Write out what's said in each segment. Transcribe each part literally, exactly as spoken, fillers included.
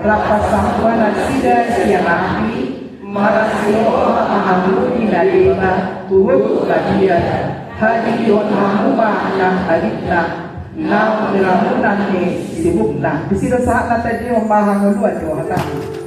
Rap pasampuan nasida sian api, marasi roha ma hamu di na deba, tuhuk badia, hadihon hamu ma na haditna, naung niramunan ni sibukna. Disi do sahat na tadi on ma hangoluan do hatamu.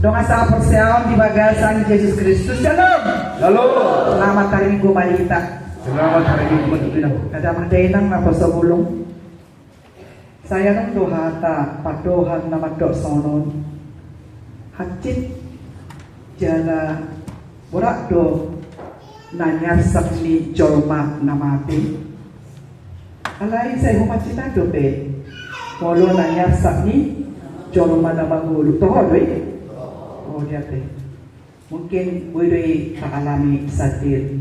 Dongan sahaporseaon di bagasan Jesus Kristus, syalom. Syalom. Selamat hari Minggu ma di hita. Selamat hari Minggu ma di hita. Damang dainang, naposobulung. Sai adong do hata pandohan na mandok songon on. Hansit jala borat do na niarsak ni jolma na mate. Alai sai humansitan dope molo na niarsak ni jolma na mangolu. Toho do i? Oh, dia te. Mungkin boi do i taalami sandiri.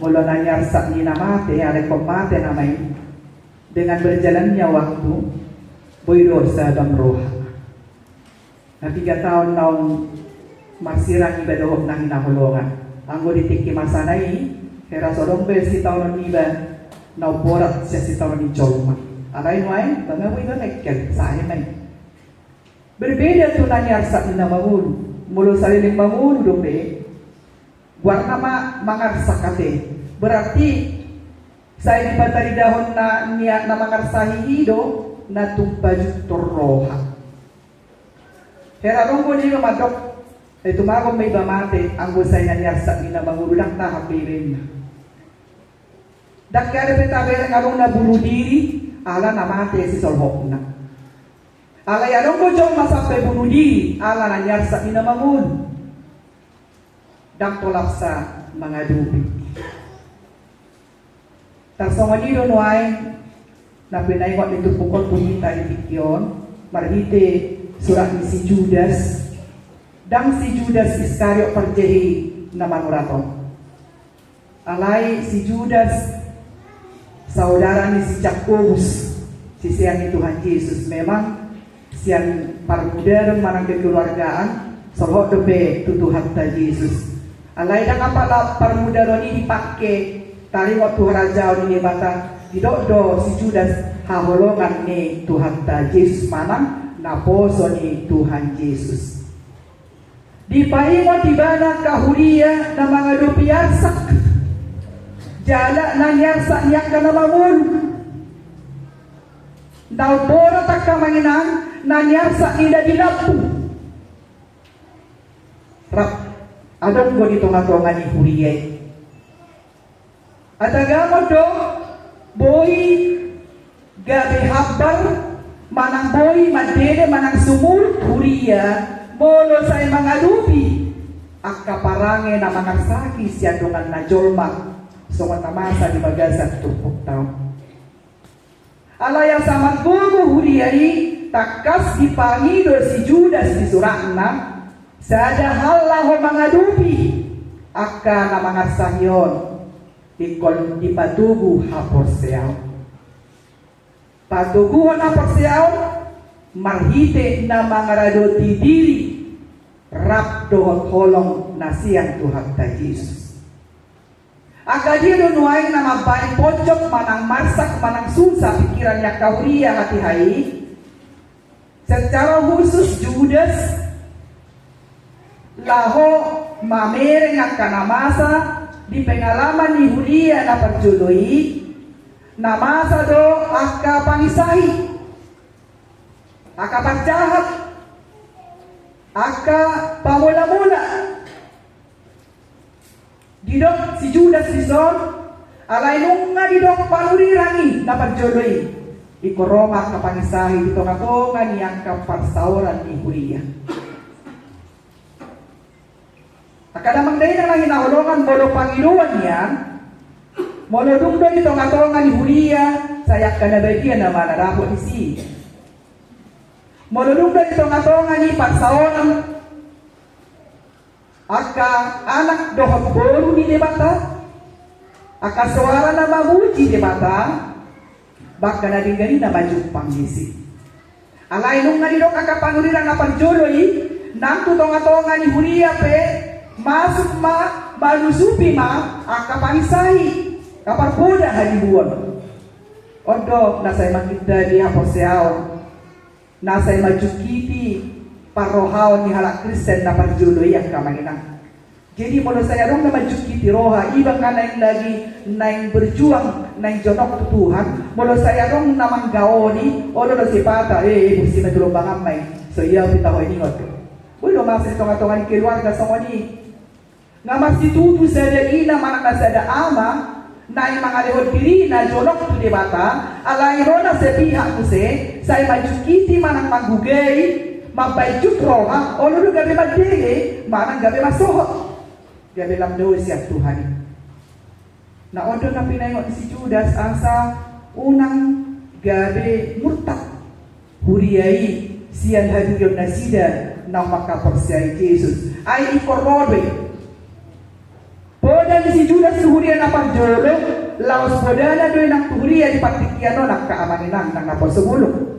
Molo na niarsak ni na mate, alai ingkon mate nama i. Dengan berjalannya waktu, boi do sada roha. Na piga taon naung marsirang iba dohot na hinaholongan. Anggo di tingki masana i, hera so adong be sitaonon iba naung borat sian sitaonon ni jolma. Alai nuaeng, bangga boi iba mengkel, sae ma i. Berbeda tu na niarsak ni na mangolu. Molo saleleng mangolu dope, goarna ma mangarsak ate. Berarti sai dipataridahon na niat na mangarsahi i do na tung pajuthon roha. Hera adong do niba mandok, eh, tumagon ma iba mate anggo sai na niarsak ni na mangolu, ndang tahan be iba inna. Ndang gabe pe tabereng adong na bunuh diri ala na mate sisolhotna. Alai adong do jolma sampe bunuh diri ala na niarsak ni na mangolu. Ndang tolap sa mangadopi. Tarsongon i do nuaeng na pinaingot ni turpuk on tu hita di tingki on, marhite surat ni si Judas, ndang si Judas Iskariot parjehe na manurat on. Alai si Judas, saudara ni si Jakobus, sisean ni Tuhan Jesus. Memang sian parmudaron manang kekeluargaan, solhot dope tu Tuhanta Jesus. Alai ndang apala parmudaron i dipake taringot tu harajaon ni Debata, didok do si Judas haholongan ni Tuhanta Jesus manang naposo ni Tuhan Jesus. Dipaingot ibana angka huria na mangadopi arsak jala na niarsak ni angka na mangolu. Ndang borat angka amang inang na niarsak ni na di lambung. Rap adong do di tongatonga ni huria i. Atagamon do boi gabe hambar manang boi mandele manang sumurut huria molo sai mangadopi angka parange na mangarsaki sian donganna jolma songon na masa di bagasan turpukta on. Alai asa margogo huria i, tangkas dipangido si Judas di suratna sada hal laho mangadopi angka na mangarsahi on, ingkon dipatogu haporseaon. Patoguhon haporseaon marhite na mangaradoti diri rap dohot holong na sian Tuhanta Jesus. Angka dia do nuaeng na mambaen ponjot manang marsak manang susa pikiran ni angka huria hatiha i? Secara khusus Judas laho mamereng angka na masa di pengalaman ni huria na parjolo i. Na masa do angka pangisahi, angka parjahat, angka pamola-mola. Didok si Judas dison, alai nunga didok panurirang i na parjolo i, ingkon ro ma angka pangisahi di tonga-tonga ni angka parsaoran ni huria. Angka damang dainang na hinaholongan, molo pangidoan nian, molo dung do di tonga-tonga ni huria, sai angka na badia nama na dapot disi. Molo dung do di tonga-tonga ni parsaoran, angka anak dohot boru ni Debata, angka soara na mamuji Debata, angka na denggan i na majumpang disi. Alai nunga didok angka panurirang na parjolo i, nang tu tonga-tonga ni huria pe, masuk ma, malusupi ma angka pangisahi, angka parpoda haliluon. On do na sai manghinta di haporseaon, na sai manjungkiti parrohaon ni halak Kristen na parjolo i, angka amang inang. Jadi molo sai adong na manjungkiti roha, iba angka naeng lagi, naeng berjuang, naeng jonok tu Tuhan, molo sai adong na manggaoni, olo do sipata, eh, eh, busi na tu lombangan ma i, so ia pita ho ini oto. Boi do masa di tonga-tonga ni keluarga songon i. Nga marsitutu sada ina manang na sada ama, naeng mangalehon dirina jonok tu Debata, alai ro na sapihak muse, sai manjungkiti manang manggugai, mambaen jut roha, olo do gabe mandele, manang gabe mansohot. Gabe lam do sian Tuhan i. Na on do na pinaingot ni si Judas asa unang gabe murtad huria i sian hadurion nasida naung mangkaporseai Jesus. Ai ingkon ro do i. Poda ni si Judas tu huria na parjolo, laos podana do i nang tu huria di partingkian on, angka amang inang nang na poso bulung.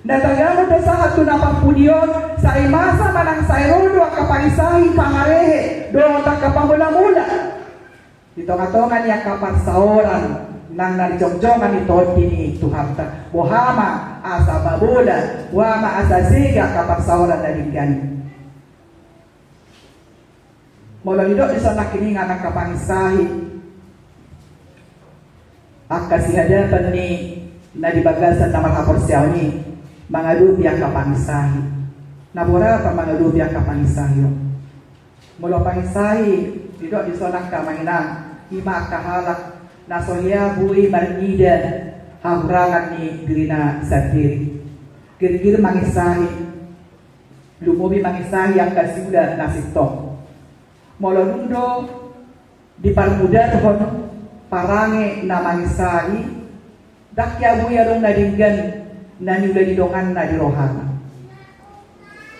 Na tagamon do sahat tu na parpudi on, sai masa manang sai ro do angka pangisahi, pangarehe dohot angka pamola-mola. Di tonga-tonga ni angka parsaoran nang na dijongjongan ni Tondi ni Tuhanta, boha ma asa mabola, boha ma asa sega angka parsaoran na denggan i. Molo didok dison nangkiningan angka pangisahi, angka sihadapan ni na di bagasan na marhaporseaon i mangadopi angka pangisahi. Na borhat ma mangadopi angka pangisahi on. Molo pangisahi, didok dison angka amang inang, i ma angka halak na so hea boi marnida hahurangan ni dirina sandiri. Girgir mangisahi, lumobi mangisahi angka siula na sintong. Molo dung do diparmudahon parange na mangisahi, ndang hea boi adong na denggan na niula ni donganna di rohana.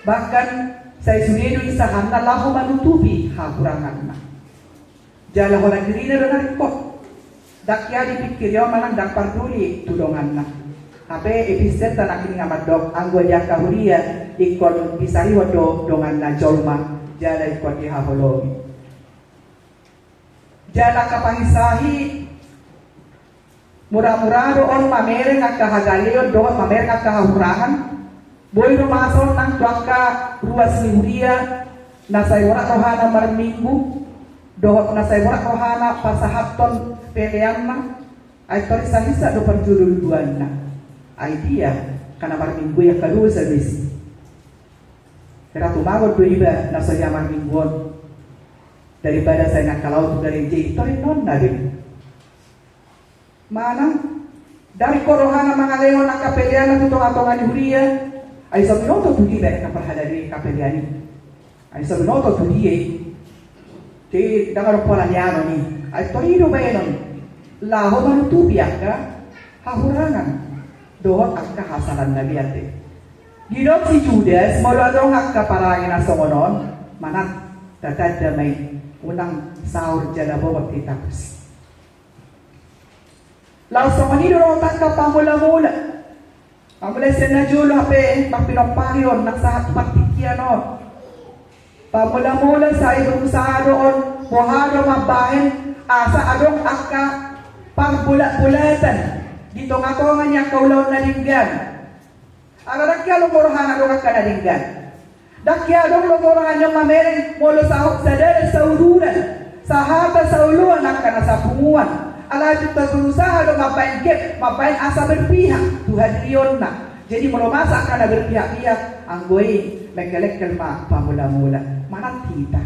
Bahkan sai sude do isahanna laho manutupi hahuranganna. Jala holan dirina do na ringkot. Ndang hea dipingkiri on manang ndang parduli tu donganna. Hape epistolta nangkiningan mandok, anggo di angka huria ingkon disarihon do donganna jolma, jala ingkon dihaholongi. Jala angka pangisahi, mura-mura do on mamereng angka hagaleon dohot mamereng angka hahurangan. Boi do masa on nang tu angka ruas ni huria na sai borat rohana marminggu dohot na sai borat rohana pasahathon peleanna. Ai tor sahisa do parjolo duanna. Ai dia, angka na marminggu i angka dosa do disi. Hera tumagon do iba na so hea marminggu on. Daripada sai nangkalaon tu gareja i, tor inonna do i. Manang, ndang ringkot rohana mangalehon angka peleanna tu tonga-tonga ni huria. Ai so binoto tu dia iba angka parhalado i, angka pelean i. Ai so binoto tu dia i. Jadi ndang adong pola ni anon i. Ai tor i do baenon laho manutupi angka hahurangan dohot angka hasalaan na beat i. Didok si Judas, molo adong angka parange na songon on, manat, tatanda ma i, unang saur jala bongot hita tusi. Laos songon i do dohot angka pamola-mola. Pamulai sian na jolo hape marpinompari on nang sahat tu partingkian on. Pamola-mola sai berusaha do on, boha do mambahen Asa adong angka parbolatbolatan di tongatonga ni angka ulaon na denggan. Ala ndang hea lomo rohana adong angka na denggan. Ndang hea adong lomo rohana on mamereng molo sa-, sada dalan sauduran, sahata saoloan angka na sapunguan. Alai tung taberusaha do mambaen gap, mambaen asa berpihak tu hadirionna. Jadi molo masa angka na berpihak-pihak, anggo i mengkelengkel ma pamolamola. Manat hita.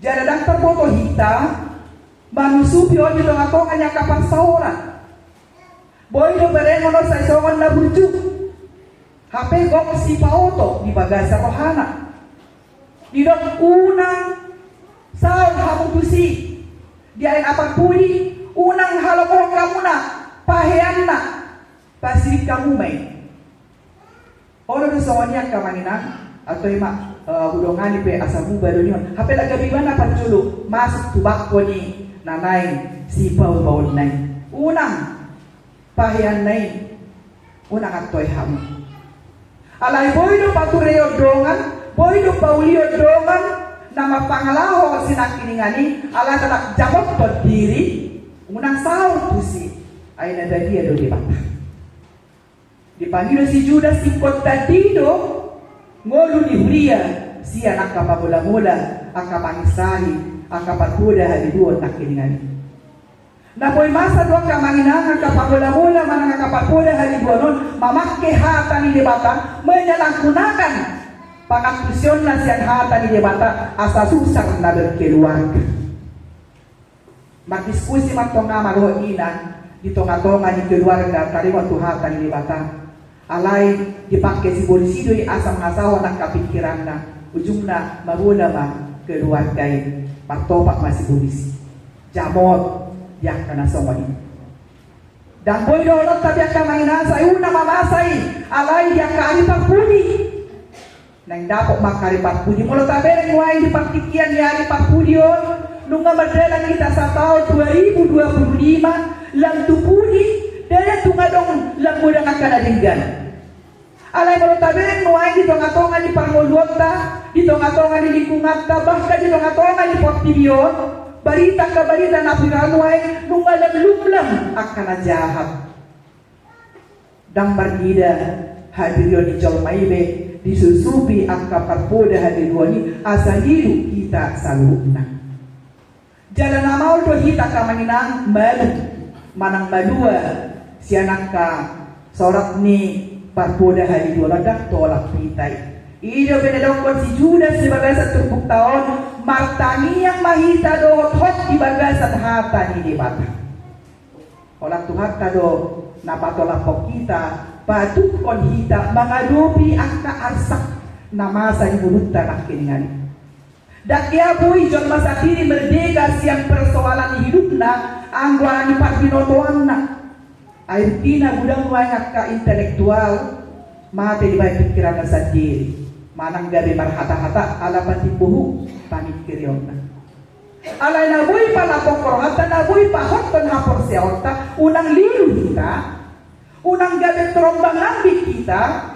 Jala ndang tarboto hita manusupi on di tongatonga ni angka parsaoran. Boi do berengon on sai songon na burju. Hape gok sipaoto di bagasan rohana. Didok unang saor hamu tusi. Di ayat opat pulu, unang halomohon hamuna paheanna. Pasirik hamu ma i. Olo do songon i angka amang inang, atau ima, eh, hudongani pe asa muba do nion. Hape lak gabe ibana parjolo masuk tu bangko ni na naeng sipaupaonna i. Unang paheanna i, unang antoi hamu. Alai boi do patureon dongan, boi do paulion dongan na marpangalaho sinangkiningan i, ala tetap jamothon diri, unang saor tusi, ai na badia do Debata. Dipangido si Judas ingkon tadi do ngolu ni huria sian angka pamolamola, angka pangisali, angka parpoda haliluon nangkiningan i. Na boi masa do angka amang inang, angka pamolamola manang angka parpoda haliluon on mamangke hata ni Debata, menyalahgunakan pangantusionna sian hata ni Debata asa susar na berkeluarga. Mardiskusi ma antong ama dohot inang di tongatonga ni keluarga taringot tu hata ni Debata. Alai dipangke sibolis i do i asa mangasahon angka pingkiranna. Ujungna mabola ma keluarga i. Martopak ma sibolis i. Jamot di angka na songon i. Ndang boi dohononta be angka amang inang, sai unang ma masa i, alai di angka ari parpudi. Naeng dapot ma angka ari parpudi. Molo tabereng nuaeng di partingkian ni ari parpudi on, nunga mardalan hita sataon dua ribu dua puluh lima, lam tu pudi, ndada tung adong lam godang angka na denggan. Alai molo tabereng nuaeng di tongatonga ni parngoluonta, di tongatonga ni lingkunganta, bahkan di tongatonga ni portibi on, barita angka barita na viral nuaeng, nunga lam lumlam angka na jahat. Ndang marnida hadirion ni jolma i be disusupi angka parpoda haliluon i asa hidup hita saluhutna. Jala na maol do hita angka amang inang malum manang malua sian angka sorat ni parpoda haliluon on, ndang tolap hita i. I do pe na didokkon si Judas di bagasan turpukta on, martangiang ma hita dohot hot di bagasan hata ni Debata. Holan Tuhanta do na patolaphon hita, patuduhon hita mangadopi angka arsak na masa di ngolunta nangkiningan i. Ndang hea boi jolma sandiri merdeka sian persoalan ni hidupna anggo ala ni parbinotoanna. Ai buktina godang nuaeng angka intelektual mate dibahen pingkiranna sandiri manang gabe marhatahata ala patimbohut pamingkirionna. Alai na boi palapokhon rohanta, na boi pahothon haporseaonta, unang lilu hita, unang gabe terombang ambing hita,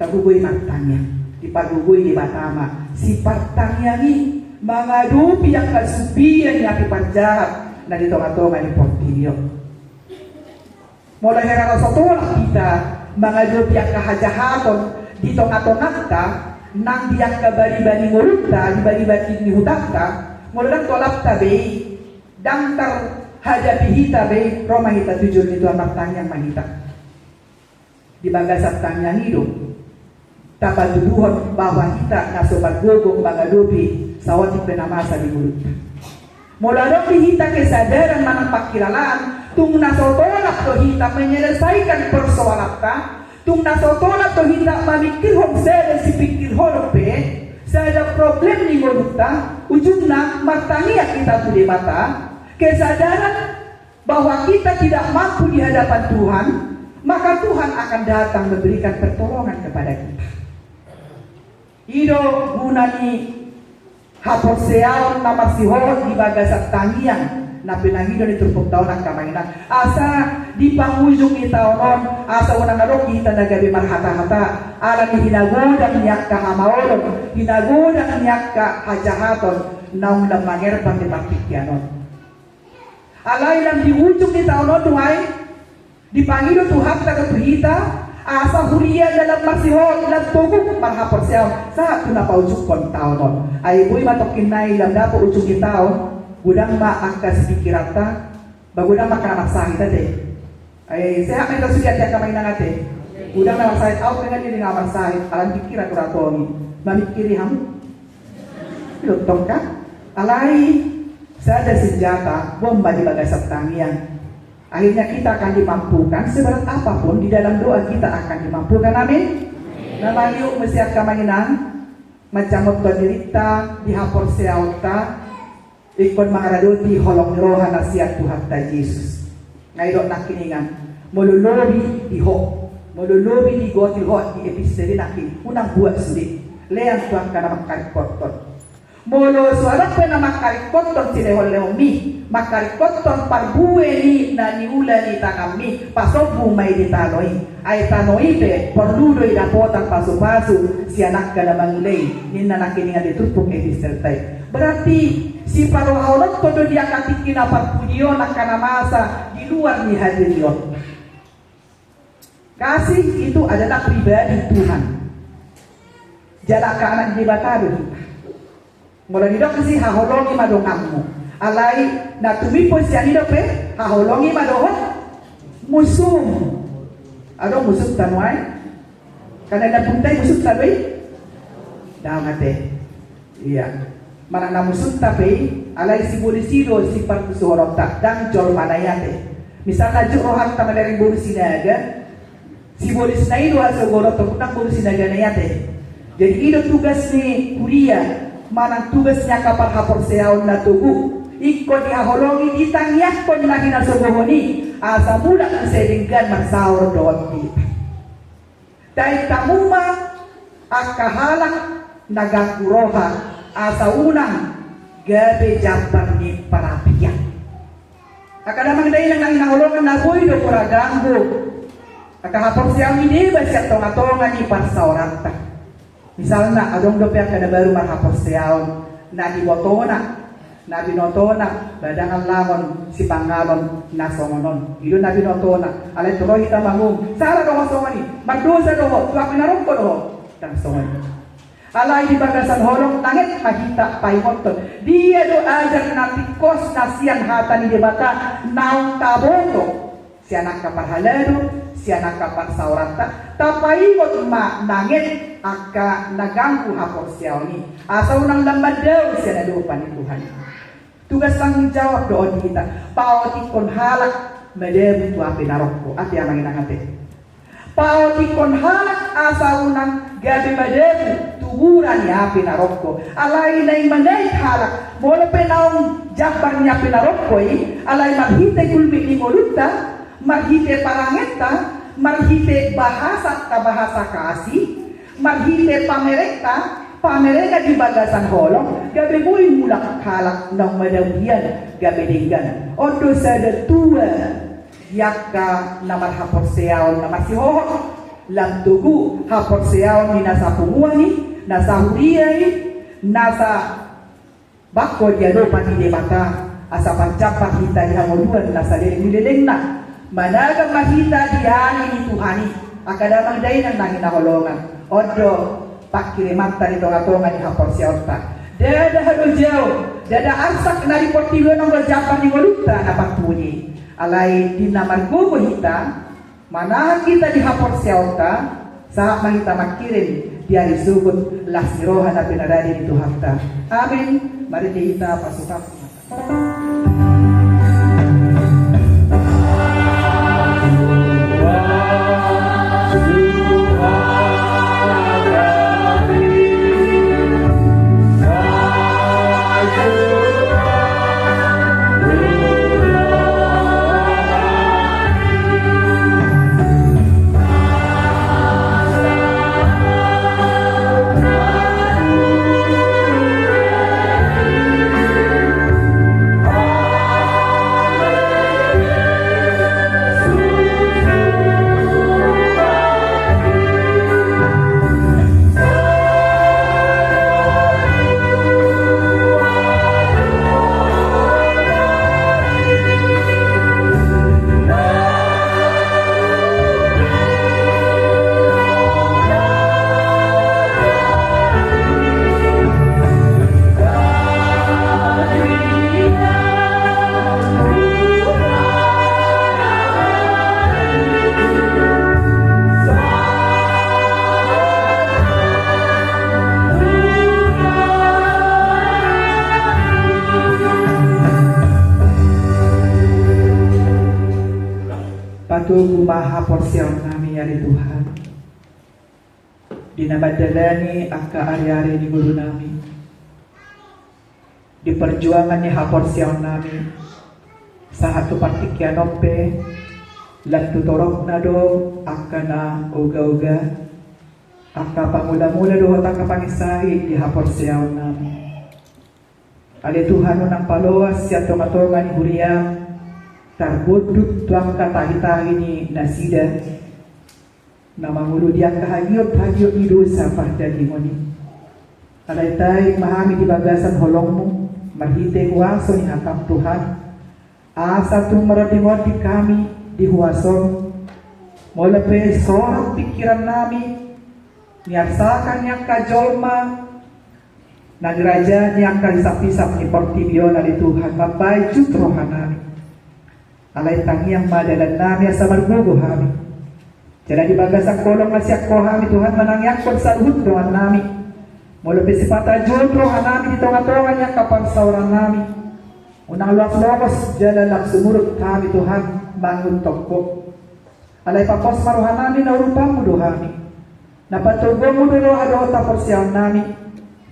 tagogoi martangiang. Dipargogoi Debata ma sipartangiang i mangadopi angka supian ni api parjahat na di tongatonga ni portibi on. Molo hera ro so tolap hita mangadopi angka hajahaton di tongatonganta, nang di angka bariba ni ngolunta, di bariba ni hutanta, molo ndang tolapta be i, ndang tarhadapi hita be i, ro ma hita tu jolo ni Tuhan, martangiang ma hita. Di bagasan tangiang i do tapatuduhon bahwa hita na so margogo mangadopi saotik pe na masa di ngolunta. Molo adong di hita kesadaran manang pangkilalaan, tung na so tolap do hita menyelesaikan persoalanta, tung na so tolap do hita mamingkirhon sada sipingkirhonon pe, sada problem ni ngolunta, ujungna martangiang hita tu Debata, kesadaran bahwa kita tidak mampu di hadapan Tuhan, maka Tuhan akan datang memberikan pertolongan kepada kita. I do guna ni haporseaon na marsihohot di bagasan tangiang na pinangido ni turpukta on, angka amang inang, asa di pangujung ni taon on, asa unang adong hita na gabe marhatahata ala ni hinagodang ni angka hamaolon, hinagodang ni angka hajahaton, naung lam mangerbang di partingkian on. Alai lam di ujung ni taon on do ai dipangido Tuhanta do tu hita, asa huria na lam marsihohot, lam togu marhaporseaon sahat tu na paujunghon taon on. Ai boi ma tongkin nai lam dapot ujung ni taon, godang ma angka sipingkiranta, ba godang ma angka na marsahit ate. Ai sehat ma hita sude ate angka amang inang ate. Godang na marsahit, au pe nga diri nga marsahit, ala ni pingkiran do ra tong i. Mamingkiri hamu? Didok tong kan? Alai sada senjata, boan ma di bagasan tangiang. Akhirnya kita akan dimampukan, seberat apapun di dalam doa kita akan dimampukan. Amin. Na mangihut muse angka amang inang, manjamothon dirinta di haporseaonta, ingkon mangaradoti holong ni roha na sian Tuhanta Jesus. Nga didok nangkiningan, molo lobi di ho, molo lobi di gotil ho di epistel i nangkin, unang buat sude, lean tu angka na mangkaringkothon. Molo so adong pe na mangkaringkothon silehonlehonmi, mangkaringkothon parbue ni na niula ni tanganmi, pasombu ma i di tano i. Ai tano i pe porlu do i dapotan pasupasu sian angka na mangula i, ninna nangkiningan di turpuk epistelta i. Berarti siparohahononhon do di angka tingki na parpudi on angka na masa di luar ni hadiri on. Kasih itu adalah pribadi Tuhan. Jala angka anak ni Debata do hita. Molo didok disi haholongi ma donganmu. Alai na tumimbo sian i dope, haholongi ma dohot musum. Adong musum tano ai? Karena na puntai musum tano i? Dang ate. Ia. Manang na musum tapi alai sibolis i do sipartusuhononta, dang jolma na i ate. Misalna jut rohanta mamereng boru Sinaga, sibolis na i do hasogohononta, unang boru Sinaga na i ate. Jadi i do tugas ni huria, manang tugas ni angka parhaporseaon na togu. Ingkon dihaholongi, ditangiangkon na hinasogohon i, asa mulak muse denggan marsaor dohot hita. Daingot hamu ma angka halak na ganggu roha, asa unang gabe jambar ni parapian. Angka damang dainang na hinaholongan, na boi do huraganggu angka haporseaon ni deba sian tongatonga ni parsaoranta. Misalna adong dope angka na baru marhaporseaon, na dibotona, na binotona, ba dang alangon sipanganon na songon on. I do na binotona, alai tu ro hita mangum, sala do ho songon i, mardosa do ho, tu api narokko do ho. Dang songon i. Alai di bagasan holong nanget ma hita paingothon, dia do ajar na tingkos na sian hata ni Debata naung taboto sian angka parhalado, sian angka parsaoranta, tapaingot ma nanget angka na ganggu haporseaon i, asa unang lam mandao sian adopan ni Tuhan i. Tugas tanggung jawab do on di hita, paotikkon halak madabu tu api narokko, ate amang inang ate. Paotikkon halak asa unang gabe madabu tu gura ni api narokko. Alai naeng manaek halak, molo pe naung jambar ni api narokko i, alai marhite gulmit ni ngolunta, marhite parangenta, marhite bahasanta bahasa kasih, marhite pamerengta, pamerengan di bagasan holong, gabe boi mulak halak naung madabu hian gabe denggan. On do sada tua di angka na marhaporseaon na marsihohot, lam togu haporseaon ni na sapunguan i, na sahuria i, na sa bangko di adopan ni Debata, asa parjambar hita di hangoluan na saleleng ni lelengna. Managam ma hita di ari ni Tuhan i, angka damang dainang na hinaholongan. On do pangkirimanta di tongatonga ni haporseaonta. Ndada hajojau, ndada arsak na di portibi on, anggo jambar ni ngolunta na parpudi. Alai di na margogo hita, manahan hita di haporseaonta, sahat ma hita mangkirim di ari sogot las ni roha na pinarade ni Tuhanta. Amin. Marende hita pasupasu. Patogu ma haporseaonnami, ale Tuhan, di na mandalani angka ari-ari ni ngolunami. Di parjuangan ni haporseaonnami sahat tu partingkian on pe, lan tu toropna do angka na oga-oga, angka pangula-ngula dohot angka pangisahit di haporseaonnami. Ale Tuhan, unang paloas sian tonga-tonga ni huriam tarbondut tu angka tahi-tahi ni nasida na mangolu di angka hagiot-hagiot ni dosa pardagingon i. Alai tait ma hami di bagasan holongmu marhite huaso ni hatam, Tuhan, asa tung maronding-onding hami di huasom. Molo pe sorat pingkirannami, niarsakan ni angka jolma na nirajaan ni angka hisap-hisap ni portibi on, ale Tuhan, mambahen jut rohanami. Alai tangiang ma dalannami asa margogo hami. Jala di bagasan holong na sian Ho hami, Tuhan, manangiangkon saluhut dongannami. Molo pe sipata jut rohanami di tonga-tonga ni angka parsaorannami, unang loas longos jala lam sumurut hami, Tuhan, mangihuthon Ho. Alai papos ma rohanami, na urupanmu do hami, na patoguonmu do roha dohot haporseaonnami,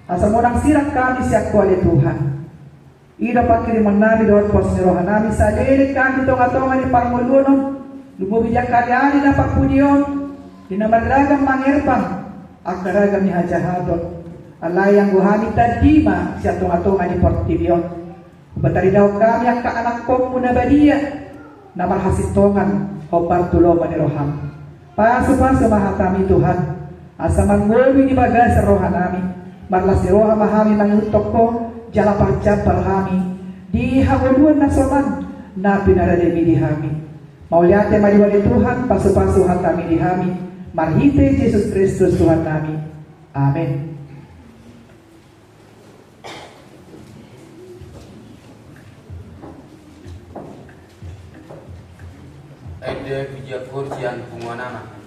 asa unang sirang hami sian Ho, ale Tuhan. I do panghirimonnami dohot pos ni rohanami saleleng hami di tonga-tonga ni parngoluon on, lumobi di angka ari-ari na parpudi on, di na marragam mangerbang angka ragam ni hajahaton. Alai anggo hami tandi ma sian tonga-tonga ni portibi on. Hupataridahon hami angka anakkonmu na badia, na marhasintongan hombar tu lomo ni roham. Pasu-pasu ma hatami, Tuhan, asa mangolu di bagasan rohanami, marlas ni roha ma hami mangihuthon Ho, jala parjambar hami di hangoluan na somal na pinarademi di hami. Mauliate ma di Ho, ale Tuhan, pasu-pasu hatami di hami, marhite Jesus Kristus Tuhannami. Amen. Ende pujian kursi an punguan anak.